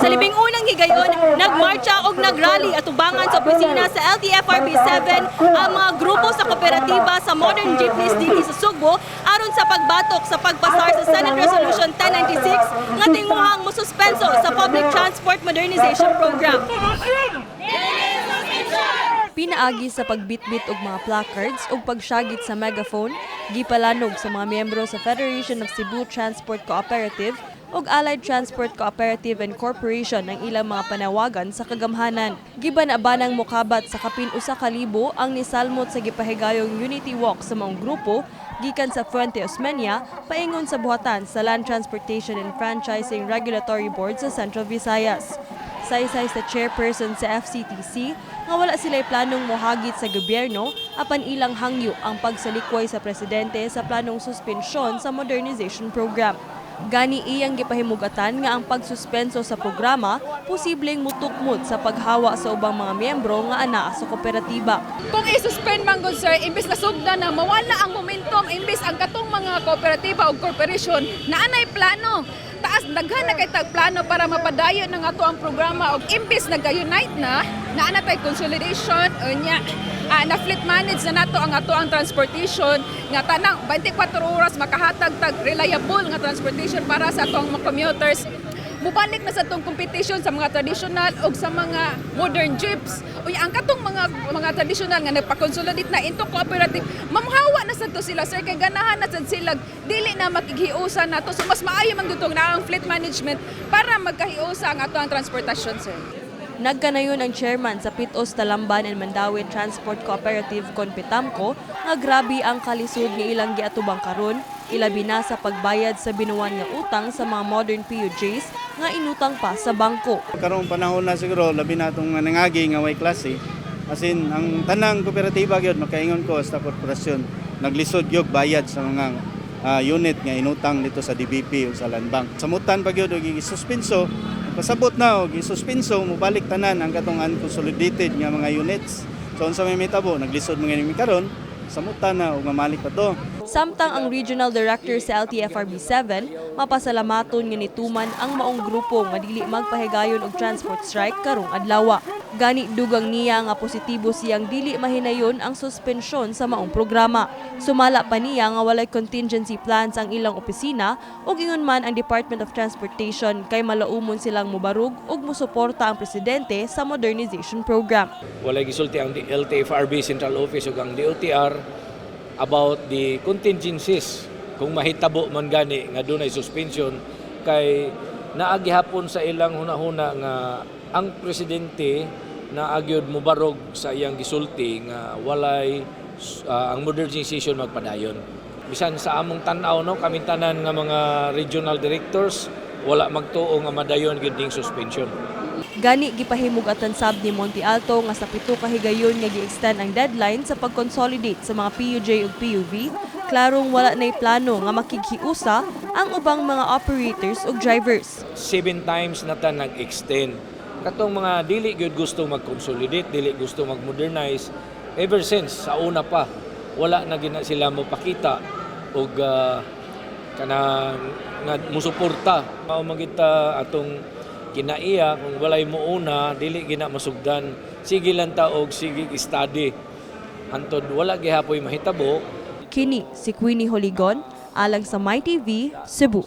Sa 11 higayon, nagmarcha og nagrally atubangan sa opisina sa LTFRB 7 ang mga grupo sa kooperatiba sa modern jeepneys dinhi sa Sugbo aron sa pagbatok sa pagpasar sa Senate Resolution 1096 nga tinguhang mosuspenso sa Public Transport Modernization Program. Pinaagi sa pagbitbit og mga placards ug pagsyagit sa megaphone, gipalanog sa mga miyembro sa Federation of Cebu Transport Cooperative ug Allied Transport Cooperative and Corporation ang ilang mga panawagan sa kagamhanan. Giban-abanang mokabat sa kapin 1,000 ang nisalmot sa gipahigayong Unity Walk sa maong grupo gikan sa Fuente Osmeña paingon sa buhatan sa Land Transportation and Franchising Regulatory Board sa Central Visayas. Saysay sa chairperson sa FCTC nga wala sila planong mohagit sa gobyerno, apan ilang hangyo ang pagsalikway sa presidente sa planong suspensyon sa modernization program. Gani iyang gipahimugatan nga ang pagsuspenso sa programa posibleng mutukmod sa paghawa sa ubang mga miyembro nga anaa sa kooperatiba. Kung i-suspend man gud, sir, imbes na sugdan na, mawala ang momentum, imbes ang katong mga kooperatiba o corporation na anay plano. Taas daghan na kay tag plano para mapadayon na nga to ang programa og imbes nagka-unite na, naa na tay consolidation unya na fleet manage na nato ang ato ang transportation nga tanang 24 oras makahatag tag reliable nga transportation para sa atong mga commuters, mubalik na sa atong competition sa mga traditional o sa mga modern jeeps. Uy, ang katong mga traditional nga nagpa-consolidate na into cooperative, mamhawa na sad to sila, sir, kay ganahan na sad sila dili na makighiusa nato. So mas maayo man gud na ang fleet management para magkahiusa ang ato ang transportasyon, sir. Nagkanayon ang chairman sa Pit-os Talamban and Mandaue Transport Cooperative Conpetamco nga grabe ang kalisod nga ilang giatubang karon, ilabi na sa pagbayad sa binuwan nga utang sa mga modern PUJs nga inutang pa sa bangko. Karong panahon na siguro, labi na itong nangagi nga way klase. As in, ang tanang kooperatiba gyud, makaingon ko sa korporasyon, naglisod gyud bayad sa mga unit nga inutang dito sa DBP o sa Land Bank. Samutan pa gyud og gisuspenso, pasabot na og gisuspenso, mobalik tanan ang katong unconsolidated nga mga units. So unsa may mitabo, naglisod mga ni karon, samutan na og mamalik pa to. Samtang ang regional director sa LTFRB 7 mapasalamaton nga nituman ang maong grupo nga dili magpahigayon og transport strike karong adlaw. Gani dugang niya nga positibo siyang dili mahinayon ang suspensyon sa maong programa. Sumala pa niya nga walay contingency plans ang ilang opisina ug ingon man ang Department of Transportation kay malaumon silang mubarog ug musuporta ang presidente sa modernization program. Walay gisulti ang LTFRB Central Office ug ang DOTR about the contingencies kung mahitabo man gani nga dunay suspension, kay naa gihapon sa ilang hunahuna nga ang presidente naa gyud mubarog sa iyang gisulti nga walay ang modernization magpadayon. Bisan sa among tan-aw, no, kaming tanan nga mga regional directors wala magtuo nga madayon gyud ning suspension. Gani gipahimugatan sab ni Monte Alto nga sa 7 ka higayon nga gi-extend ang deadline sa pag-consolidate sa mga PUJ ug PUV, klarong wala nay plano nga makighiusa ang ubang mga operators ug drivers. Seven times na ta nag-extend. Katong mga dili gyud gusto mag-consolidate, dili gusto mag-modernize, ever since sa una pa, wala na gina sila mopakita og kanang nga musuporta. Mao man kita atong kinaiya, kung walay muuna, dili gina masugdan. Sige lang ta og sige study. Hantod wala gihapoy mahitabo. Kini si Queenie Holigon alang sa MyTV Cebu.